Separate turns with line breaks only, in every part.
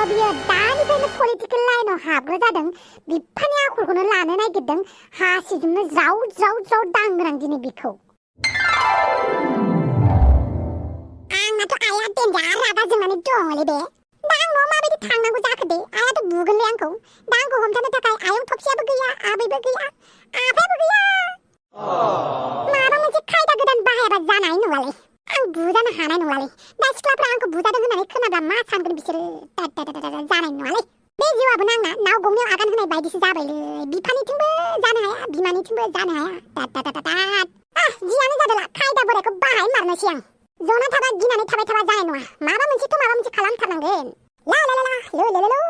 बियो दानिफ्रायनो पलिटिकेल लाइनाव हाबग्रा जादों बिफानि आखलखौनो लानो नागिरदों हासिजोंनो ज्राव ज्राव ज्राव दांगोन आं दिनै बिखौ आंनाथ' आइया देनजार रागा जोंनानै दङलै बे दा आं न'आव माबायदि थांनांगौ जाखो दे आइयाथ' बुगोनलै आंखौ दा आंखौ हमथानो थाखाय आयं थफसियाबो गैया आबैबो गैया आफायाबो गैया माबा मोनसे खायदा गोदान बाहायाबा जानाय नङालै आं बुजानो हानाय नङालै दा सिख्लाफ्रा आंखौ बुजादों होननानै खोनाब्ला मा सानगोन बिसोरो जानाय नङालै बे जिउआबो आंना नाव गंनैयाव आगान होनाय बायदिसो जाबायलै बिफानिथिंबो जानो हाया बिमानिथिंबो जानो हाया जियानो जादोला खायदा बोरायखौ बाहाय मारनोसै आं जना थाबा गिनानै थाबाय थाबा जानाय नङा माबा मोनसे खालामथारनांगोन ला ला ला ला लो लो लो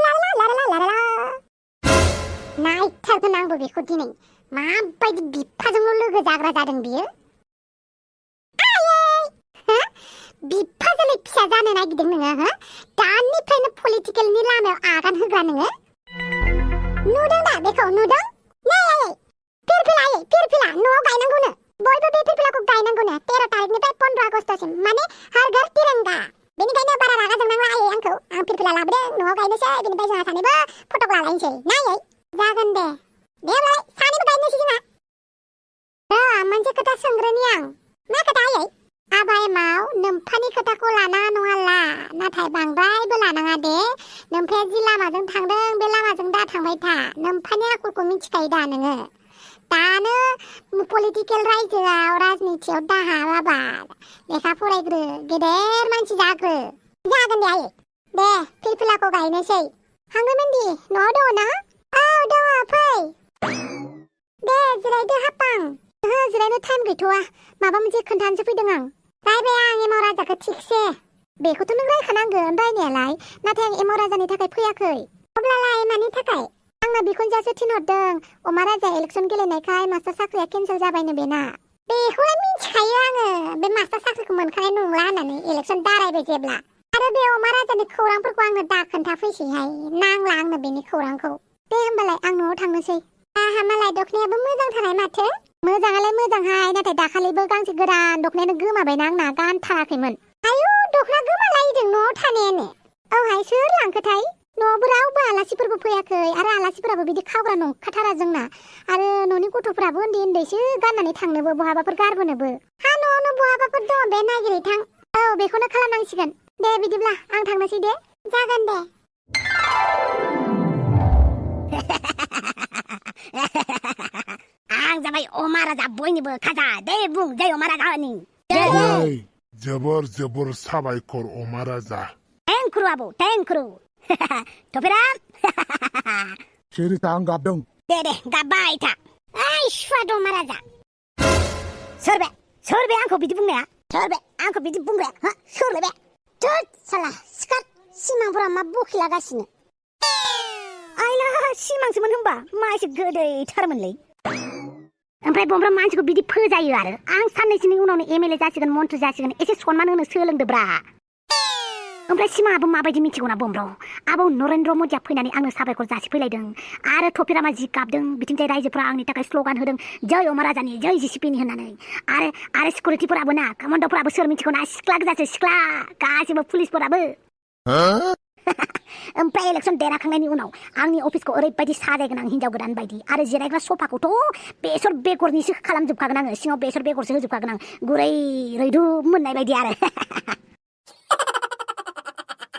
ला ला ला ला ला ला नायथारगोन आंबो बेखौ दिनै माबायदि बिफाजोंल' लोगो जाग्रा जादों बियो बिफाजोंलाय फिसा जानो नागिरदों नोङो हो दानिफ्रायनो पलिटिकेलनि लामायाव आगान होग्रा नोङो नुदों दा बेखौ नुदों नै फिरफिला न'आव गायनांगौनो बयबो बे फिरफिलाखौ गायनांगौनो 13 तारिखनिफ्राय 15 आगस्तसिम माने हर घर तिरंगा बेनिखायनो बारा रागा जोंनांला आयै आंखौ आं फिरफिला लाबोदों न'आव गायनोसै बेनिफ्राय जोंहा सानैबो फटक लालायनोसै नायै जागोन दे अब्लालाय सानैबो गायनोसै जोंहा मोनसे खोथा सोंग्रोनि आं मा खोथा आयै आबायमाव नोम्फानि खोथाखौ लानाङा नङाला नाथाय बांद्रायबो लानाङा दे नोम्फाया जि लामाजों थांदों बे लामाजों दा थांबाय था नोम्फानि आखलखौ मिथिखायो दा नोङो दानो पलिटिकेल रायजोआव राजनितियाव दाहाबाबा लेखा फरायग्रो गेदेर मानसि जाग्रो जागोन दे आयै दे फिरफिलाखौ गायनोसै हांगोमोनदि न'आव दङ ना औ दङ फै दे जिरायदो हापां ओहो जिरायनो टाइम गैथ'वा माबा मोनसे खोन्थानोसो फैदों आं रायबाय आं एमाव राजाखौ थिगसे बेखौथ' नों रायखानांगोन रायनायालाय नाथाय आं एमाव राजानि थाखाय फैयाखै अब्लालाय मानि थाखाय आंना बिखुनजोआसो थिनहरदों अमा राजा इलेक्सन गेलेनायखाय मास्टार साख्रिया केन्सेल जाबायनो बेना बेखौलाय मिथिखायो आङो बे मास्टार साख्रिखौ मोनखानाय नंला होननानै इलेक्सन दारायबाय जेब्ला आरो बे अमा राजानि खौरांफोरखौ आंनो दा खोन्थाफैसैहाय नांला आंनो बेनि खौरांखौ दे होमबालाय आं न'आव थांनोसै आहा मालाय दखनायाबो मोजांथारहाय माथो मोजाङालाय मोजांहाय नाथाय दाखालिबो गांसे गोदान दखनायानो गोमाबायना आंना गानथाराखैमोन आयु दखना गोमालायदों न'आव थानायानो औहाय सोर लांखोथाय न'आवबो रावबो आलासिफोरबो फैयाखै आरो आलासिफोराबो बिदि खावग्रा नंखाथारा जोंना आरो न'नि गथ'फोराबो उन्दै उन्दैसो गाननानै थांनोबो बहाबाफोर गारबोनोबो हा न'आवनो बहाबाफोर दङ बे नागिरै थां औ बेखौनो खालामनांसिगोन दे बिदिब्ला आं थांनोसै दे जागोन दे
आं जाबाय अमा राजा बयनिबो खाजा दे बुं जय अमा राजानि
जय जोबोर साबायखर अमा राजा
थेंक्रु आबौ थेंक्रु थफेराम
सिरिथा आं गाबदों
दे गाबबाय था ओइ सुवाद अमा राजा सोर बे आंखौ बिदि बुंनाया सोर बे आंखौ बिदि बुंग्राया हा सोरलाय बे थोद साला सिखार सिमांफोरा मा बखिलागासिनो आइला सिमांसोमोन होनबा मा एसे गोदैथारमोनलै ओमफ्राय बमब्रा मानसिखौ बिदि फोजायो आरो आं साननैसोनि उनावनो एमएलए जासिगोन मन्थ्रि जासिगोन एसे सनमान होनो सोलोंदोब्रा ओमफ्राय सिमाङाबो माबायदि मिथिगौना बमब्रा आबौ नरेन्द्र मदिया फैनानै आंनो साबायखर जासिफैलायदों आरो थफिरामा जि गाबदों बिथिंजाय रायजोफोरा आंनि थाखाय स्लगान होदों जय अमा राजानि जय जिसिपिनि होननानै आरो सिकिउरिटिफोराबो ना कमान्ड'फोराबो सोर मिथिगौना सिख्ला गोजासो सिख्ला गासिबो पुलिसफोराबो ओमफ्राय इलेक्सन देरहाखांनायनि उनाव आंनि अफिसखौ ओरैबायदि साजायगोन आं हिन्जाव गोदान बायदि आरो जिरायग्रा सफाखौथ' बेसर बेगरनिसो खालामजोबखागोन आङो सिङाव बेसर बेगरसो होजोबखागोन आं गुरै रैदुब मोननाय बायदि आरो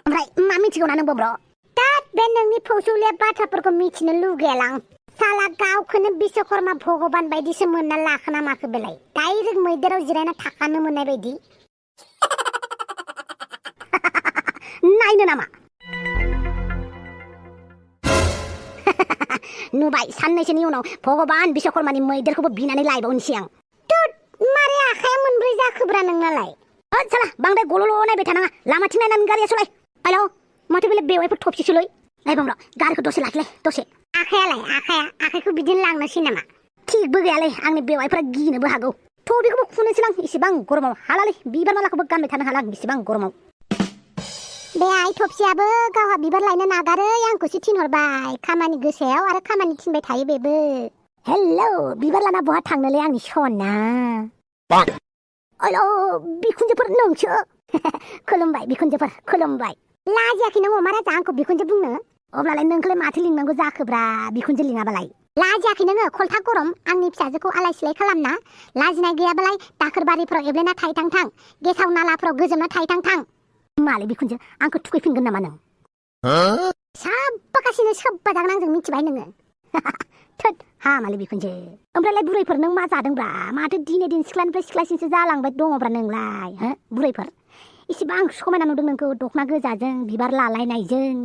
ओमफ्राय मा मिथिगौना नों बमब्र दाद बे नोंनि फौसौलिया बाथ्राफोरखौ मिथिनो लुगैयालां साला गावखौनो बिश्वकर्मा भगबान बायदिसो मोनना लाखोना माखो बेलाय डाइरेक्ट मैदेराव जिरायना थाखानो मोननाय बायदि नायनो नामा नुबाय साननैसोनि उनाव भगबान बिश्वकर्मानि मैदेरखौबो बिनानै लायबावनोसै आं तुद मारे आखाया मोनब्रै जाखोब्रा नोंनालाय होद साला बांद्राय गल'ल' नायबाय थानाङा लामाथिं नायनानै गारिया सलाय हेलौ माथो बेलाय बेवाइफोर थफसिसोलै नाय बमब्रा गारिखौ दसे लाखिलाय दसे आखाइखौ बिदिनो लांनोसै नामा थिगबो गैयालै आंनि बेवाइफोरा गिनोबो हागौ थ' बेखौबो खुनोसैलां इसेबां गरमाव हालालै बिबार मालाखौबो गानबाय थानो हाला इसेबां गरमाव बे आइ थफसियाबो गावहा बिबार लायनो नागारै आंखौसो थिनहरबाय खामानि गोसायाव आरो खामानि थिनबाय थायो बेबो हेलौ बिबार लाना बहा थांनोलै आंनि सना हेलौ बिखुनजोफोर नोंसो खुलुमबाय बिखुनजोफोर खुलुमबाय लाजियाखै नों अमा राजा आंखौ बिखुनजो बुंनो अब्लालाय नोंखौलाय माथो लिंनांगौ जाखोब्रा बिखुनजो लिङाबालाय लाजियाखै नोङो खलथा गरम आंनि फिसाजोखौ आलाय सिलाय खालामना लाजिनाय गैयाबालाय दाखोर बारिफोराव एब्लेना थाहैथां थां गेसाव नालाफोराव गोजोमना थाहैथां थां मालाय बिखुनजो आंखौ थुखैफिनगोन नामा नों साबबागासिनो सोब्बा जागोन आंजों मिथिबाय नोङो थोद हामालै बिखुनजो ओमफ्रायलाय बुरैफोर नों मा जादोंब्रा माथो दिने दिन सिख्लानिफ्राय सिख्लासिनसो जालांबाय दङब्रा नोंलाय हो बुरैफोर इसेबां समायना नुदों नोंखौ दखना गोजाजों बिबार लालायनायजों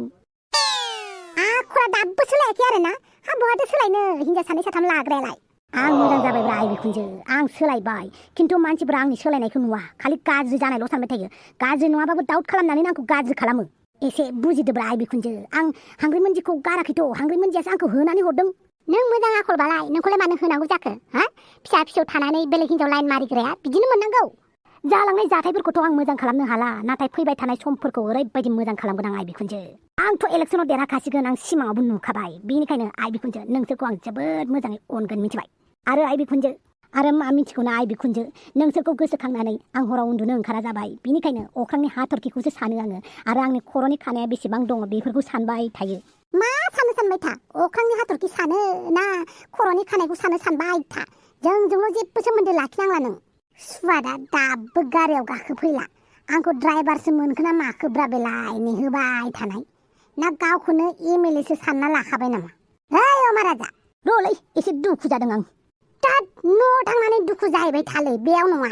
आखुरा दाबो सोलायाखै आरोना हा बहाथो सोलायनो हिनजाव सानै साथाम लाग्रायालाय आं मोजां जाबायब्रा आइ बिखुनजो आं सोलायबाय खिन्थु मानसिफोरा आंनि सोलायनायखौ नुवा खालि गाज्रि जानायल' सानबाय थायो गाज्रि नङाबाबो डाउट खालामनानै आंखौ गाज्रि खालामो एसे बुजिदोब्रा आइ बिखुनजो आं हांग्रिमोनजिखौ गाराखैथ' हांग्रिमोनजियासो आंखौ होनानै हरदों नों मोजां आखलबालाय नोंखौलाय मानो होनांगौ जाखो हा फिसा फिसौ थानानै बेलेग हिनजाव लाइन मारिग्राया बिदिनो मोननांगौ जालांनाय जाथायफोरखौथ' आं मोजां खालामनो हाला नाथाय फैबाय थानाय समफोरखौ ओरैबायदि मोजां खालामगोन आं आइ बिखुनजो आंथ' इलेक्सनाव देरहाखासिगोन आं सिमाङावबो नुखाबाय बेनिखायनो आइ बिखुनजो नोंसोरखौ आं जोबोद मोजाङै अनगोन मिथिबाय आरो आइ बिखुनजो आरो मा मिथिगौना आइ बिखुनजो नोंसोरखौ गोसोखांनानै आं हराव उन्दुनो ओंखारा जाबाय बिनिखायनो अख्रांनि हाथरखिखौसो सानो आङो आरो आंनि खर'नि खानाया बेसेबां दङ बेफोरखौ सानबाय थायो मा सानो सानबाय था अख्रांनि हाथरखि सानो ना खर'नि खानायखौ सानबाय था जोंजोंल' जेबो सोमोन्दो लाखिनांला नों सुवादा दाबो गारियाव गाखोफैला आंखौ ड्राइभारसो मोनखो ना माखोब्रा बेलाय नेहोबाय थानाय ना गावखौनो एमएलएसो सानना लाखाबाय नामा ओइ अमा राजा र'लै एसे दुखु जादों आं दाद न' थांनानै दुखु जाहैबाय थालै बेयाव नङा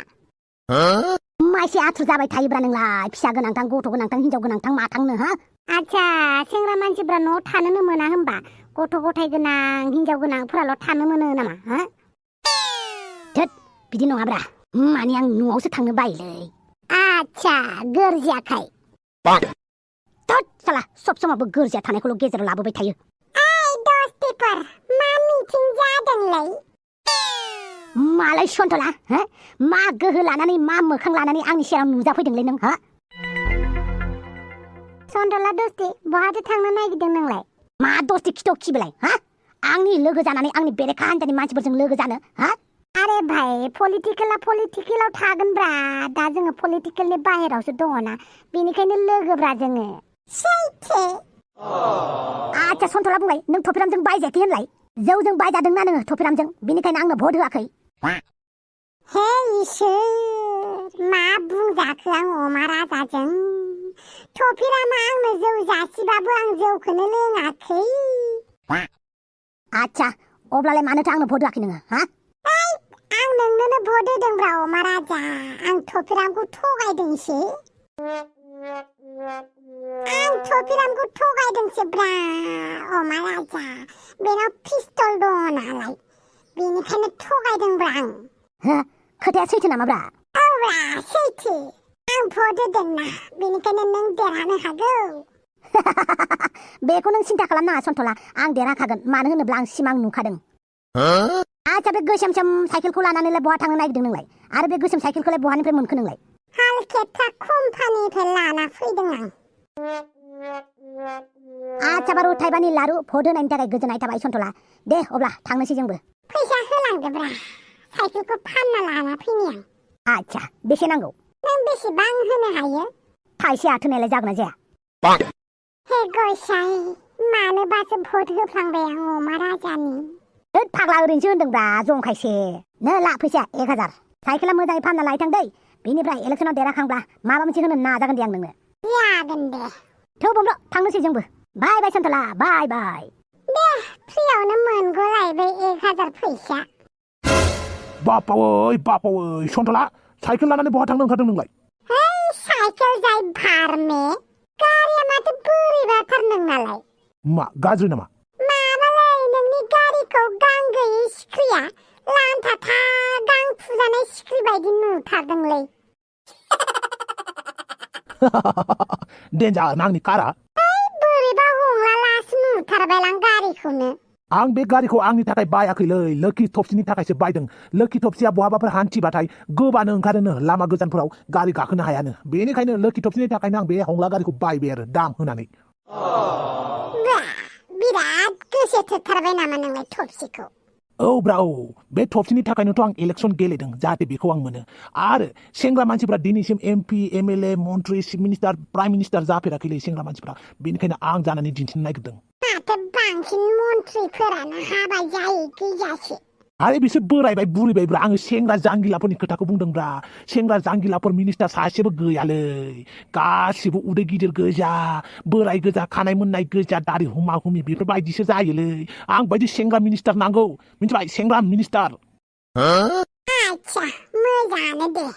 माइसे आथुर जाबाय थायोब्रा नोंलाय फिसा गोनांथां गथ' गोनांथां हिनजाव गोनांथां माथांनो हा आच्छा सेंग्रा मानसिफ्रा न'आव थानोनो मोना होमबा गथ' गथाय गोनां हिनजाव गोनांफोराल' थानो मोनो नामा हा थोद बिदि नङाब्रा माने आं न'आवसो थांनो बायोलै आच्छा गोरजियाखाय थोद साला सब समावबो गोरजिया थानायखौल' गेजेराव लाबोबाय थायो ओइ दस्तिफोर मा मिटिं जादोंलै मालाय सन्थला हो मा गोहो लानानै मा मोखां लानानै आंनि सेराव नुजाफैदोंलै नों हा सन्थला दस्ति बहाथो थांनो नागिरदों नोंलाय मा दस्ति खिथौ खिबोलाय हा आंनि लोगो जानानै आंनि बेरेखा हान्जानि मानसिफोरजों लोगो जानो हा आरे भाइ पलिटिकेलाव थागोनब्रा दा जोङो पलिटिकेलनि बाहेरावसो दङना बेनिखायनो लोगोब्रा जोङो सैथो आच्छा सन्थला बुंलाय नों थफिरामजों बायजायाखै होनलाय जौजों बायजादोंना नोङो थफिरामजों बेनिखायनो आंनो भट होआखै हे इसोर मा बुंजाखो आं अमा राजाजों थफिरामा आंनो जौ जासिबाबो आं जौखौनो लोङाखै आच्छा अब्लालाय मानोथो आंनो भट होआखै नोङो हा आं नोंनोनो भट होदोंब्रा अमा राजा आं थफिरामखौ थगायदोंसो ब्रा अमा राजा बेनाव पिस्तल दङ नालाय बेनिखायनो थगायदोंब्रा आं खोथाया सैथो नामाब्रा औब्रा सैथो आं भट होदोंना बेनिखायनो नों देरहानो हागौ बेखौ नों सिन्था खालामनाङा सन्थला आं देरहाखागोन मानो होनोब्ला आं सिमां नुखादों आच्छा बे गोसोम साइकेलखौ लानानैलाय बहा थांनो नागिरदों नोंलाय आरो बे गोसोम साइकेलखौलाय बहानिफ्राय मोनखो नोंलाय हालखेथा कम्पानिनिफ्राय लाना फैदों आं आच्छा बारु थाइबानि लारु भट होनायनि थाखाय गोजोननाय थाबाय सन्थला दे अब्ला थांनोसै जोंबो फैसा होलांदोब्रा साइकेलखौ फानना लाना फैनि आं आच्छा बेसे नांगौ नों बेसेबां होनो हायो थाइसे आथोनायलाय जागोन ना जाया हे गसाइ मानोबासो भट होफ्लांबाय आं अमा राजानि फाग्ला ओरैनोसो होनदोंब्रा जंखायसे नो ला फैसा 1000 साइकेला मोजाङै फानना लायथां दै बेनिफ्राय इलेक्सनाव देरहाखांब्ला माबा मोनसे होनो नाजागोन दे आं नोंनो जागोन दे थौबोमल' थांनोसै जोंबो बाय बाय सन्थला बाय बाय दे फ्रियावनो मोनगलायबाय 1000 फैसा
बापावै सन्थला साइकेल लानानै बहा थांनो ओंखारदों नोंलाय
साइकेल जाय भारमे गारिया माथो बोरैबाथार नोंनालाय
मा गाज्रि नामा
माबालाय नोंनि गारिखौ गां गैयै सिख्रिया लान्थाथा गां फुजानाय सिख्रि बायदि नुथारदोंलै
देन्जार आंनि कारा
बोरैबा हंलालासो नुथारबायलां गारिखौनो
आं बे गारिखौ आंनि थाखाय बायाखैलै लोखि थबसिनि थाखायसो बायदों लोखि थबसिया बहाबाफोर हान्थिबाथाय गोबानो ओंखारोनो लामा गोजानफोराव गारि गाखोनो हायानो बेनिखायनो लोखि थबसिनि थाखायनो आं बे हंला गारिखौ बायबाय आरो दाम होनानै
बिराद गोसो थोथारबाय नामा नोंलाय थबसिखौ
औ ब्रा औ बे थफसिनि थाखायनोथ' आं इलेक्सन गेलेदों जाहाथे बेखौ आं मोनो आरो सेंग्रा मानसिफ्रा दिनैसिम एमपि एमएलए मन्त्रि चिफ मिनिस्टार प्राइम मिनिस्टार जाफेराखैलै सेंग्रा मानसिफ्रा बेनिखायनो आं जानानै दिन्थिनो नागिरदों
माथो बांसिन मन्थ्रिफोरानो हाबा जायै गैयासो
आरे बिसोर बोरायबाय बुरिबायब्रा आङो सेंग्रा जांगिलाफोरनि खोथाखौ बुंदोंब्रा सेंग्रा जांगिलाफोर मिनिस्टार सासेबो गैयालै गासिबो उदै गिदिर गोजा बोराय गोजा खानाय मोननाय गोजा दारि हुमा हुमि बेफोरबायदिसो जायोलै आं बायदि सेंग्रा मिनिस्टार नांगौ मिथिबाय सेंग्रा मिनिस्टार
आच्छा मोजाङानो दे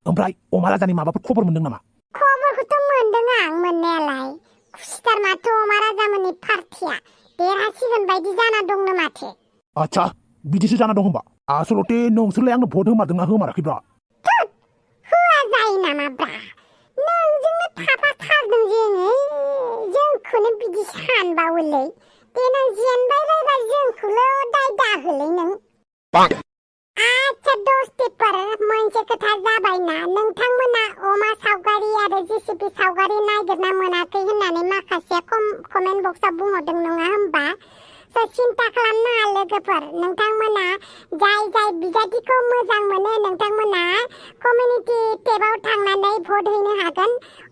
ओमफ्राय अमा राजानि माबाफोर खबर मोनदों नामा
खबरखौथ' मोनदों आं मोननायालाय खुसिथार माथो अमा राजामोननि पार्टिया देरहासिगोन बायदि जाना दंनो माथो
आच्छा बिदिसो जाना दं होमबा आसलथे नोंसोरलाय आंनो भट होमारदोंना होमाराखैब्रा
होआ जायो नामाब्रा नोंजोंनो थाफाथारदों जोङो जोंखौनो बिदि सानबावोलै देनां जेनबाय बायबा जोंखौल' दाय दाहोलै नों आच्छा दस्तेफोर मोनसे खोथा जाबायना नोंथांमोना अमा सावगारि आरो जेसिपि सावगारि नागिरना मोनाखै होननानै माखासे कमेन्ट बक्सआव बुंहरदों नङा होमबा सिन्था खालामनाङा लोगोफोर नोंथांमोना जाय बिजाथिखौ मोजां मोनो नोंथांमोना कमिउनिटि टेबाव थांनानै भट हैनो हागोन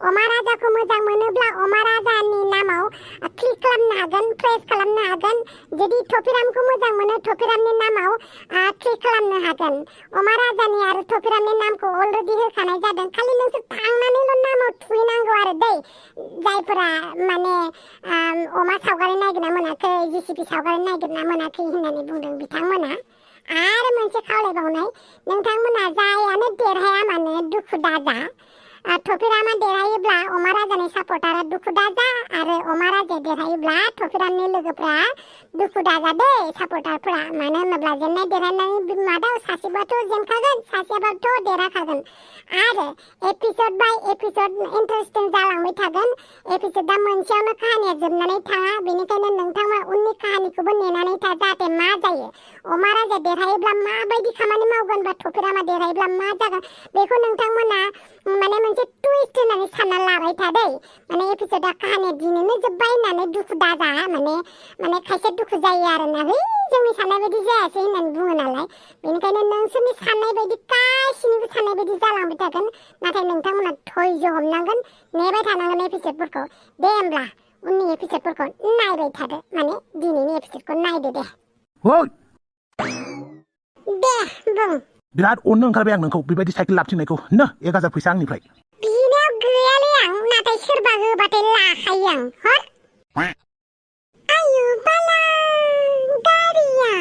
अमा राजाखौ मोजां मोनोब्ला अमा राजानि नामाव क्लिक खालामनो हागोन प्रेस खालामनो हागोन जुदि थफिरामखौ मोजां मोनो थफिरामनि नामाव क्लिक खालामनो हागोन अमा राजानि आरो थफिरामनि नामखौ अलरेडि होखानाय जादों खालि नोंसोर थांनानैल' नामाव थुहैनांगौ आरो दै जायफोरा माने अमा सावगारि नागिरना मोनाखै जेसिपि सावगारि नागिरना मोनाखै होननानै बुंदों बिथांमोना आरो मोनसे खावलायबावनाय नोंथांमोना जायानो देरहाया मानो दुखु दाजा थफिरामा देरहायोब्ला अमा राजानि सापर्टारा दुखु दाजा आरो अमा राजाया देरहायोब्ला थफिरामनि लोगोफ्रा दुखु दाजा दै सापर्टारफोरा मानो होनोब्ला जेननाय देरहानायनि मादाव सासेबाथ' जेनखागोन सासेबाथ' देरहाखागोन आरो एपिसड बाय एपिसड इन्टारेस्टिं जालांबाय थागोन एपिसडा मोनसेयावनो काहानिया जोबनानै थाङा बेनिखायनो नोंथांमोना उननि काहानिखौबो नेनानै था जाहाथे मा जायो अमा राजा देरहायोब्ला माबायदि खामानि मावगोन बा थफिरामा देरहायोब्ला मा जागोन बेखौ नोंथांमोना माने मोनसे टुइस्ट होननानै सानना लाबाय था दै माने एपिसडा काहानिया दिनैनो जोब्बाय होननानै दुखु दाजा माने खायसे दुखु जायो आरोना है जोंनि साननाय बायदि जायासै होननानै बुङो नालाय बेनिखायनो नोंसोरनि साननाय बायदि गासिनिबो साननाय बायदि जालांबाय थागोन नाथाय नोंथांमोना धैर्य हमनांगोन नेबाय थानांगोन एपिसडफोरखौ दे होमब्ला उननि एपिसडफोरखौ नायबाय थादो माने दिनैनि एपिसडखौ नायदो दे दे बुं
बिराद अननो ओंखारबाय आं नोंखौ बेबायदि साइकेल लाबथिंनायखौ नो 1000 फैसा आंनिफ्राय
बिनाव गैयालै आं नाथाय सोरबा होबाथाय लाखायो आं हर आयु बाला गारिया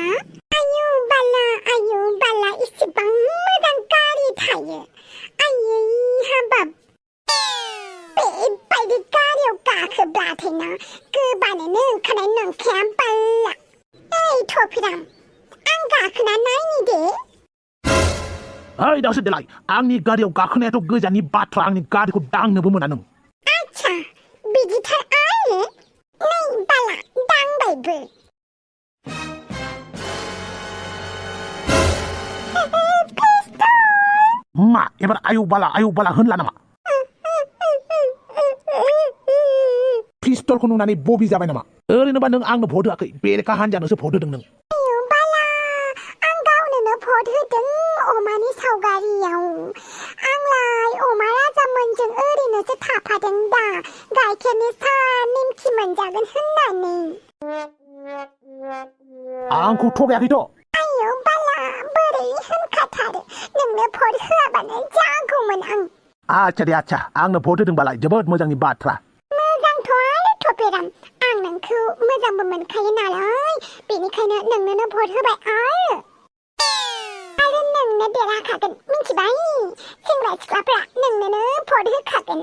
आयु बाला इसेबां मोजां गारि थायो आयै हाबाब बेबायदि गारियाव गाखोब्लाथायना गोबानोनो ओंखारनाय नंखाया बाला ओइ थफिराम आं गाखोना नायनि दे
ओइ दावसो देलाय आंनि गारियाव गाखोनायाथ' गोजाननि बाथ्रा आंनि गारिखौ दांनोबो मोना नों
आच्छा बिदिथार आरो नै बाला दांबायबो
मा एबार आयौ बाला होनला नामा पिस्तलखौ नुनानै बबि जाबाय नामा ओरैनोबा नों आंनो भट होआखै बेरेखा हान्जानोसो भट होदों नों
भट होदों अमानि सावगारियाव आंलाय अमा राजामोनजों ओरैनोसो थाफादों दा गाइखेरनि साहा निमखि मोनजागोन होननानै
आंखौ थगायाखैथ'
आयौ बाला बोरै होनखाथारो नोंनो भट होआबानो जागौमोन आं
आच्छा दे आच्छा आंनो भट होदोंबालाय जोबोद मोजांनि बाथ्रा
मोजांथ' आरो थफिराम आं नोंखौ मोजांबो मोनखायो नालाय बेनिखायनो नोंनोनो भट होबाय आरो नोंनो देरहाखागोन मिथिबाय सेंग्रा सिख्लाफ्रा नोंनोनो भट होखागोन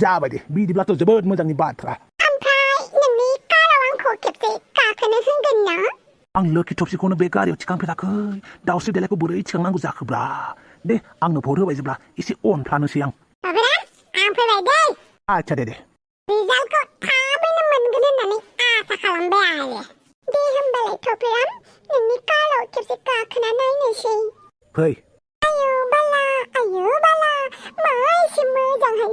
जाबाय दे बिदिब्लाथ' जोबोद मोजांनि बाथ्रा
ओमफ्राय नोंनि काराव आंखौ खेबसे गाखोनो होगोन ना
आं लोखि थफसिखौनो बे गारियाव थिखांफेराखै दावस्रि देलायखौ बोरै थिखांनांगौ जाखोब्रा दे आंनो भट होबाय जेब्ला एसे अनफ्लानोसै आं
फैबाय दे
आच्छा दे
रिजाल्टखौ थाबैनो मोनगोन होननानै आसा खालामबाय आरो दे होमबालाय थफिराम नोंनि काराव खेबसे गाखोना नायनोसै
फै
आयु बाला मा एसे मोजांहाय